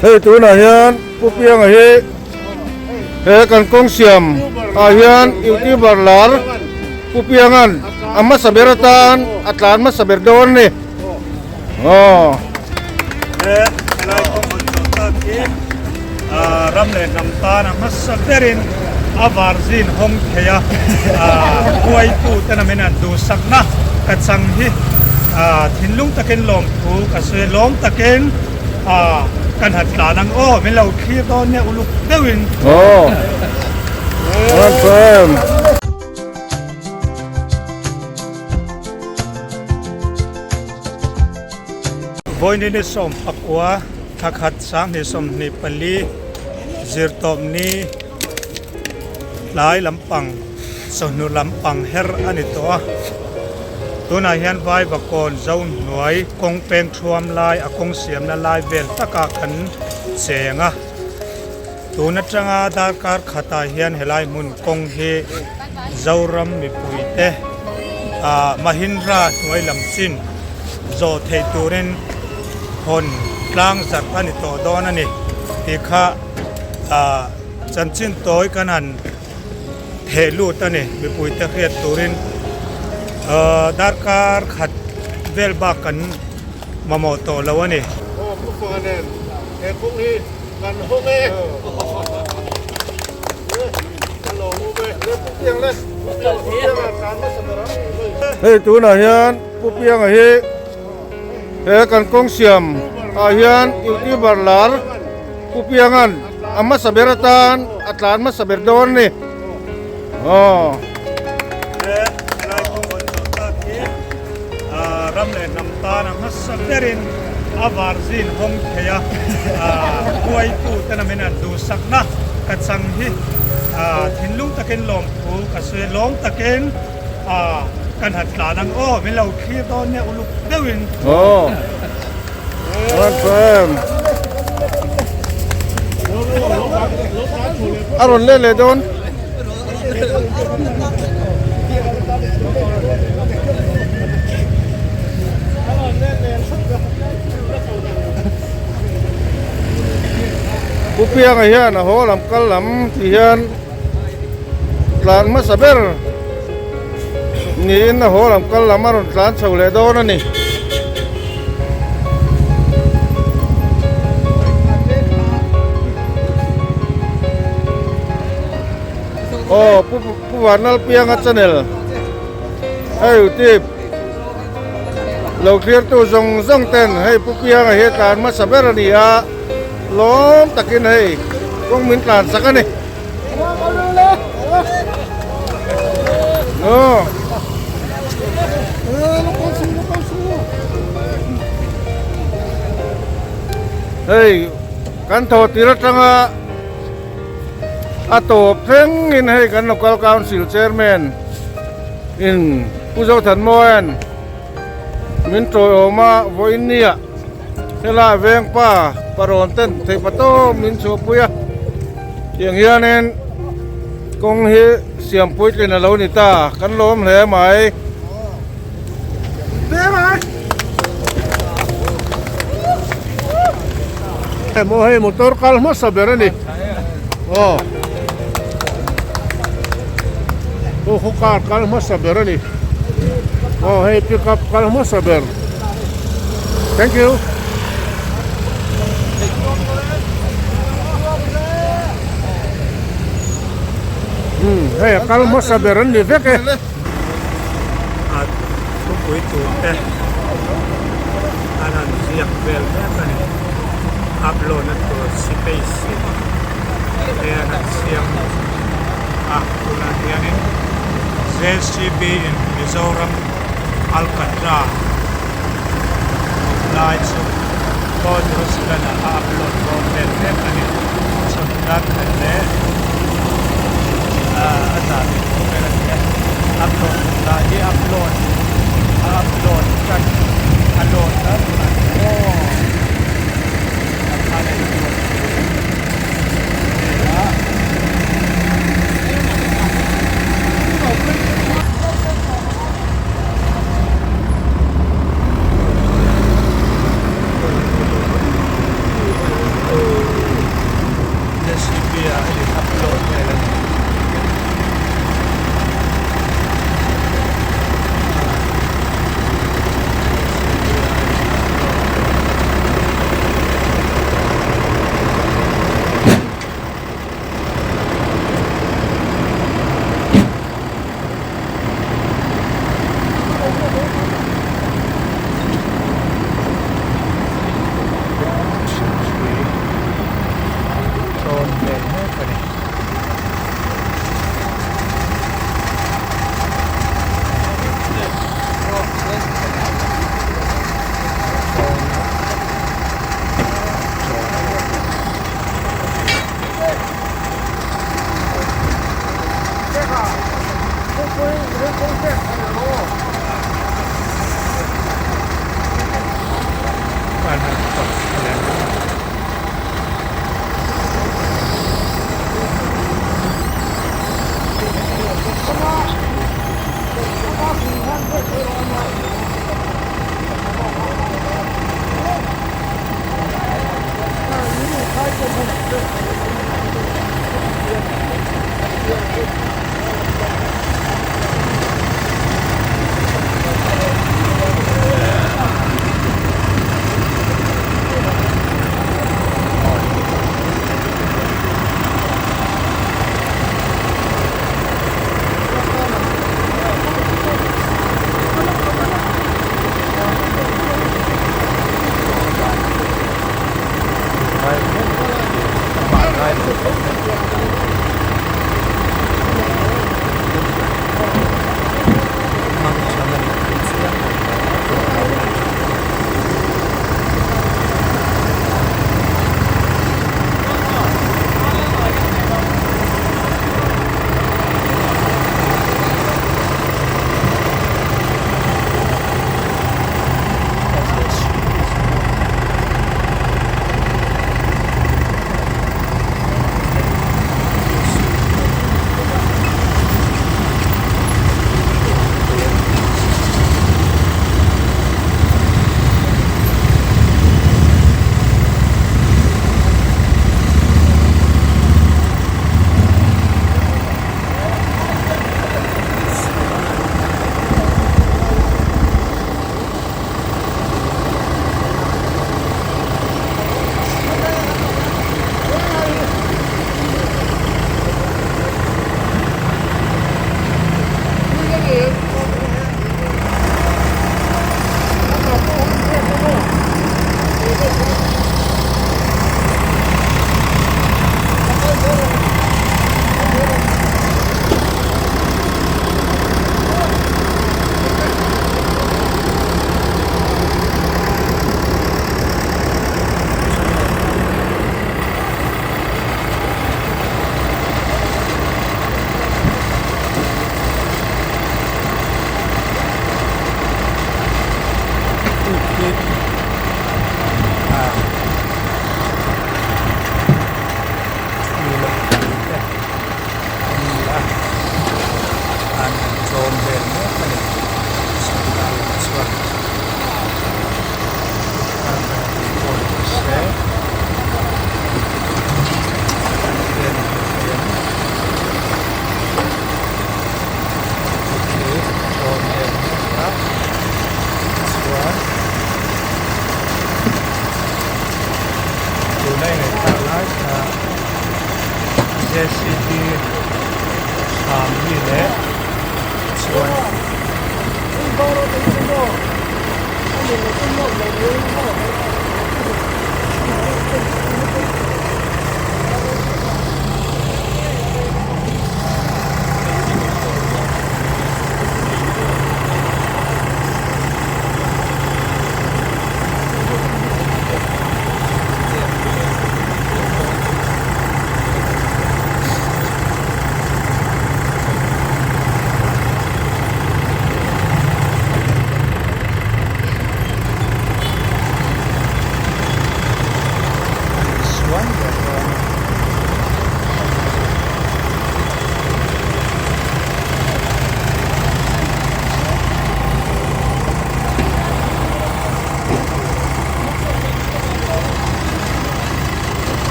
Hei tunah hian Pu Pianga hi he kan kawng siam ah hian youtuber lar Pu Pianga'n a hmasa ber atan a tlan hmasa ber dawn a ni. Aw. He helai kawng hawn chawh tak hi ram leh hnam tan a hmasa berin a varzin hawng thei a, huaitu ten a min an duhsakna ka chang hi thinlung takin lawmthu ka sawi a, lawm takin kan han tlan ang aw, min lo thlir dawn nia uluk deuhin. Aw. Vawiin ni 14 thla khat 2024 zirtawpni tlai lampang chawhnu lampang her a ni tawh a, tunah hian Vaivakawn Zohnuai kawng peng thuam lai a kawng siamna lai vel takah kan cheng a, tun atanga darkar khatah hian helai hmun kawng hi Zoram mipuite ah Mahindra hnuai lam chin zawh theih turin hawn tlang zarh a ni tawh dawn a ni tih kha ah chanchin tawi kan han theh lut a ni mipuite hriat turin ah darkar khat vel bak kan mamawh tawh lo a ni. Aw Pu Fanga nen he kawng hi kan hawng e. Hei tunah hian Pu Pianga hi he kan kawng siam ah hian youtuber lar Pu Pianga'n a hmasa ber atan a tlan hmasa ber dawn a ni. Aw. He helai kawng hawn chawh tak hi ram leh hnam tan a hmasa berin a varzin hawng thei a, huaitu ten a min an duhsakna ka chang hi thinlung takin lawmthu ka sawi a, lawm takin kan han tlan ang aw, min lo thlir dawn nia uluk deuhin. Aw, a rawn let leh dawn. Pu Pianga hian a haw lam kal lam tih hian tlan hmasa ber niin a haw lam kal lam a rawn tlan chho leh dawn a ni. Aw pu pu Vanlalpianga channel hei youtube lo clear tu zawng zawng ten hei pu Pianga hi a tlan hmasa ber a ni a lawm takin hei kawng min tlan sak a ni aw. Hei kan thaw tir atanga A tawp thlengin hei kan local council chairman in Pu Zothanmawia'n min tawiawm a vawiin nia helai vengpa parawn ten theihpa tawp min chhuahpui a tiang hianin kawng hi siam puitlin a lo ni ta kan lawm hle mai. Emaw hei motor kal hmasa ber a ni aw aw khaw car kal hmasa ber a ni aw hei pick up kal hmasa ber thank you. Umm hei a kal hmasa ber an ni vek e. A thupui tur te an han ziak vel mek a ni. Upload na tur space in te an han siam a, tunah hianin JCB in Mizoram Alkatra awm lai chu Four zero seven ah a upload dawn vel mek a ni. Chhun dar khat leh a zah leh tawh vel a ni a, upload lah hi upload a upload tan a load a tunah hian aw a kha leh upload vel a.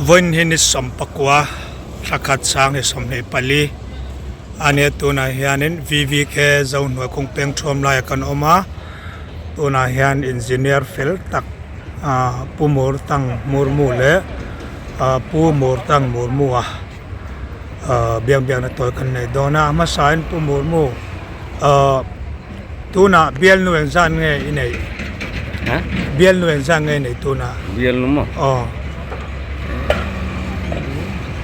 Vawiin hi ni sawmpakua thla khat sang ni 24 a nia tunah hianin VVK Zohnuai kawng peng thuam laiah kan awm a tunah hian engineer fel tak ah Pu Murtang Murmu leh ah Pu Murtang Murmu a. Ahh biak biakna tawi kan nei dawn a a hmasain Pu Murmu ahh tunah bialnu engzat nge i neih Ha bialnu engzat nge i neih tunah bialnu maw aw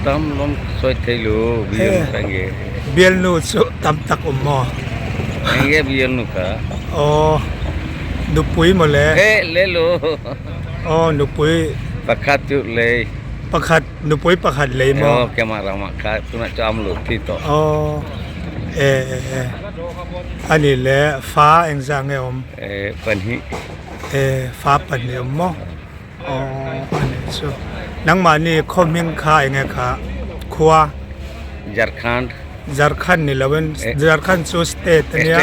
tam lawm sawi thei lo bialnu kha enge bialnu chu tam tak awm maw enge bialnu kha aw nupui mawle he le lo aw nupui pakhat chu lei pakhat Nupui pakhat lei maw? Aw keimah ramah kha tunah chu am lo thi tawh. Aw e e e ani le fa engzah nge awm? E pahnih. E fa pahnih awm maw? Aw ani chu nangmahni khaw hming kha enge kha khua? Jharkhand. Jharkhand ni lo in Jharkhand chu state ania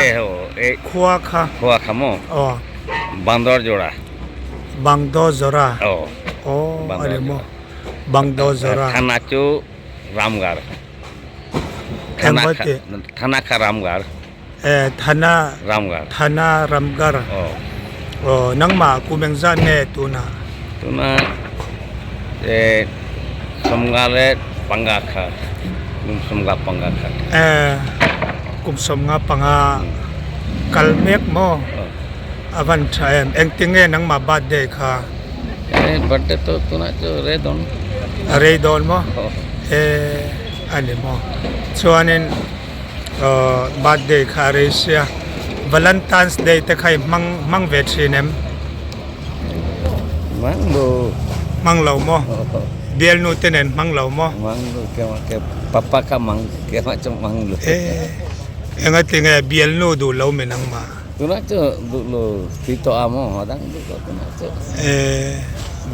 khua kha? Khua kha maw? Aw. Bandorjora. Bangdozora. Aw. Aw ani maw? Bangdozora. Thana chu Ramgarh. Thana kha Thana kha Ramgarh. E Thana Ramgarh. Thana Ramgarh. Aw. Aw nangmah kum engzat nge tuna? Tuna e sawmnga leh panga kha kum sawmnga panga kha. E kum sawmnga panga kal mek maw? A van tha em? Engtinge nangmah birthday kha? E birthday chu tunah chu rei dawn. A rei dawn maw? E a ni maw? Chuanin birthday kha a rei sia. Valentine's day te kha i hmang hmang ve thin em? Hmang lo. Hmang lo maw? Bialnu te nen hmang lo maw? Hmang lo keimah ke papa kha hmang keimah chu hmang lo. E engatinge bialnu duh lo mi nangmah? Tunah chu duh lo ti tawh a maw a dang duh lo tunah chu. Eh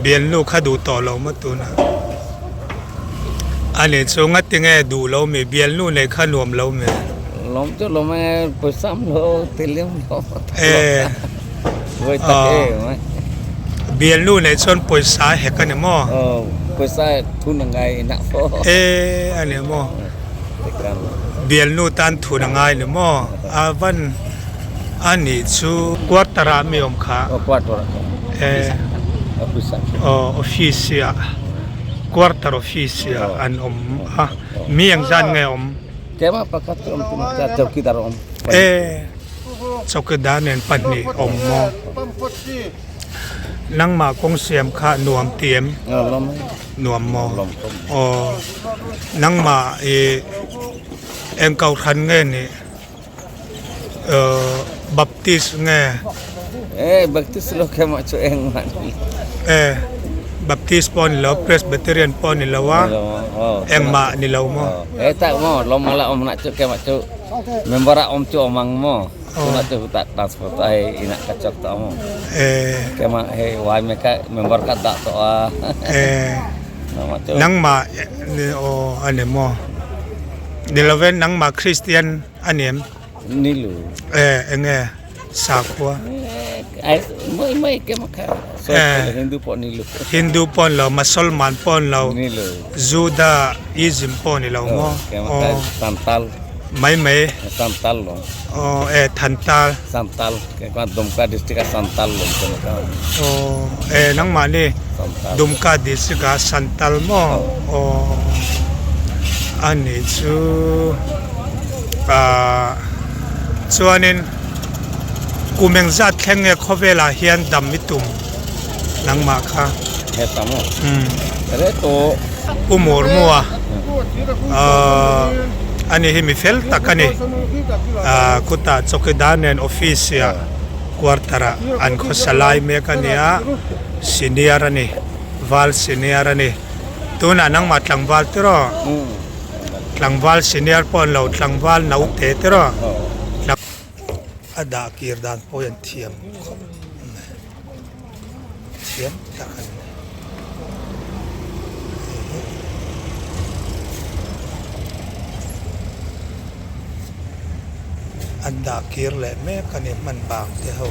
bialnu kha duh tawh lo maw tunah. Ani chu ngatinge duh lo mi bialnu nei kha nuam lo mi. Lawm chu lawm e pawisa am lo tel em lo e Voi tak e mai. Bialnu nei chuan pawisa hek a ni maw? Aw pawisa thun a ngai inah pawh. E a ni maw? Bialnu tan thun a ngai ni maw? A van a nih chu quarter ah mi awm kha. Aw quarter ah. E aw office ah quarter office ah an awm a mi engzat nge awm? Keimah pakhat chu awm tum a chowkidar awm. E chowkidar nen pahnih awm maw? Nangmah kawng siam kha nuam ti em? Nuam maw? Aw nangmah i eng kohhran nge nih? Baptist nge? E Baptist lo keimah chu engmah ni. E Baptist pawh ni lo, Presbyterian pawh ni lo a, engmah ni lo maw? E tak maw, lawm ala awm nak chu keimah chu member ah awm chu awm ang maw? Tunah chu huta transfer tawh hei inah ka chhuak tawh maw? E Keimah hei yma ka member ka dah tawh a. E nangmah aw a ni maw? Ni lo ve nangmah Christian a ni em? Ni lo. E enge sakhua? Ai mai mai ke makha. Eh. Hindu pawh ni lo. Hindu pawh ni lo, Mosolman pawh ni lo. Ni lo. Judaism pawh ni lo maw? Ke makha Santal. Mai mai. Santal lo. Aw e Thantal. Santal ke kha Dumka district a Santal lo ke makha. Aw e nangmah ni Dumka district a Santal maw? Aw a nih chu ah chuanin kum engzat thleng nge khawvelah hian dam i tum nangmah kha? Heta maw? Reh tawh. Pu Murmua ah ani hi mi fel tak a ni ah khutah chawkidar nen office ah quarter ah an khawsa lai mek a nia senior a ni val senior a ni tunah nangmah tlangval tiraw tlangval senior pawh an lo tlangval naute tiraw a dah kir dan pawh hi an thiam khawp mai thiam tak a ni. An dah kir leh mek a ni hman bang te ho.